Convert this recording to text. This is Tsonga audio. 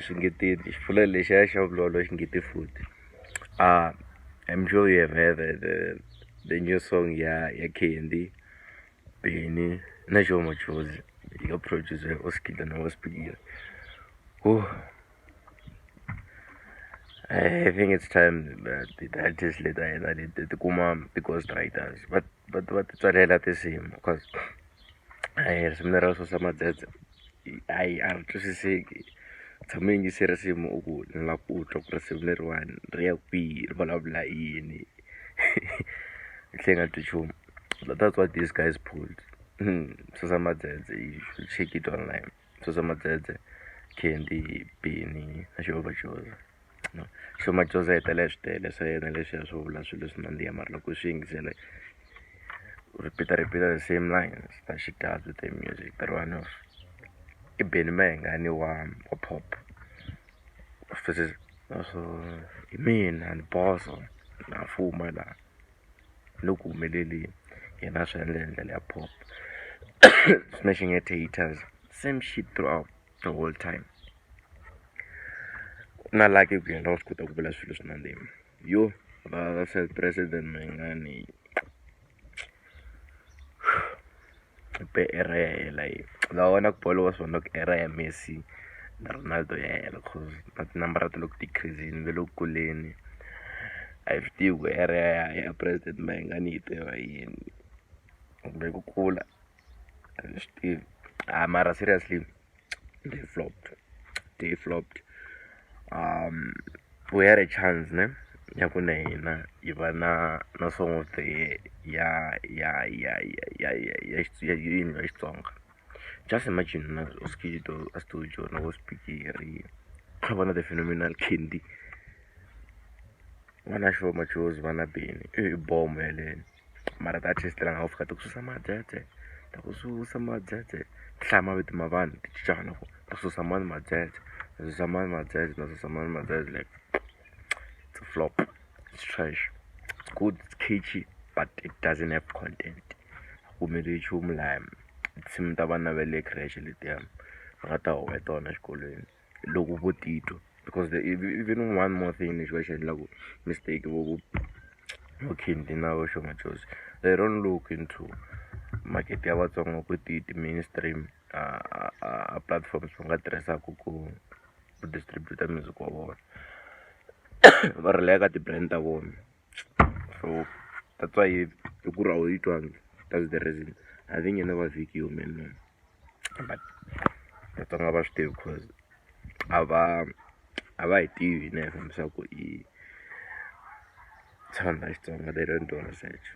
Swi nge tirhi xifula lexiya xa vulolo xi nge ti futhi. I'm sure you have heard the new song ya Candy, Benny na Sho Madjozi yi nga produce hi Oskido na Ospikiri. Whew. I think it's time ti-artist leti ta hina leti ti kuma ti-ghost writers va ti tsalela tinsimu, because a risimu lera Susa Madzedze ayi a ri twisiseki. Tshama u yingise risimu u ku ni lava ku twa ku risimu leriwani ri ya kwihi, ri vulavula yini, i tlhela i nga twi nchumu. That's what these guys pulled. Susa Madzedze, you should check it online. Susa Madzedze, Candy, Benny na Sho Madjozi. No, Sho Madjozi a hetelela swi tele swa yena leswiya swo vula swilo leswi nandziha, mara loko u swi yingisela repeat repeat the same lines that she does with the music. That one of i Benny Mayengani wa pop. So hi mina ni boso na fuma laha ni ku humeleleni, yena swi endla hi ndlela ya pop, smashing at haters, same shit throughout the whole time. Na lucky ku yena wa swi kota ku vula swilo swi nandzima. Yo va self President Mayengani pe era ya hela yi la vona ku bolo wa swi vona ku era ya Messi na Ronaldo ya hela, cause na tinambara ta le ku decrease-ni, ve le ku kuleni. A hi swi tivi ku era ya President Mayengani yi tiva yini kumbe ku kula, a ni swi tivi. A mara seriously, they flopped, they flopped. We had a chance ne ya ku na hina hi va na song of the year ya yini ya Xitsonga. Just imagine na Oskido a studio na vo Spikiri, kha va na the phenomenal Candy, va na Sho Madjozi, va na Benny, i bomo yeleyo. Mara ti-artist la nga fika ti ku susa madzedze, ta ku susa madzedze, ti hlaya mavito ma vanhu, ti cincana ku ta susa mani madzedze, ta susa mani madzedze, ta susa mani madzedze. Like, it's a flop, it's trash. It's good, it's catchy, but it doesn't have content. A ku humeleli nchumu laha. Tinsimu ta vana va le creche letiya va nga ta huma hi tona exikolweni loko vo titwa, because the even one more thing lexi va xi endlaku mistake vo Candy na vo Sho Madjozi, they don't look into market ya Vatsonga ku ti mainstream platforms va nga tirhisaka ku distribute music wa vona. Va rely ka ti-brand ta vona, so that's why hi ku ri a wu yi twangi. That's the reason I think yi va vhiki yi humile no, but Vatsonga va swi tivi cause a va hi tivi hina hi fambisaka i tshanda Xitsonga. They don't do research.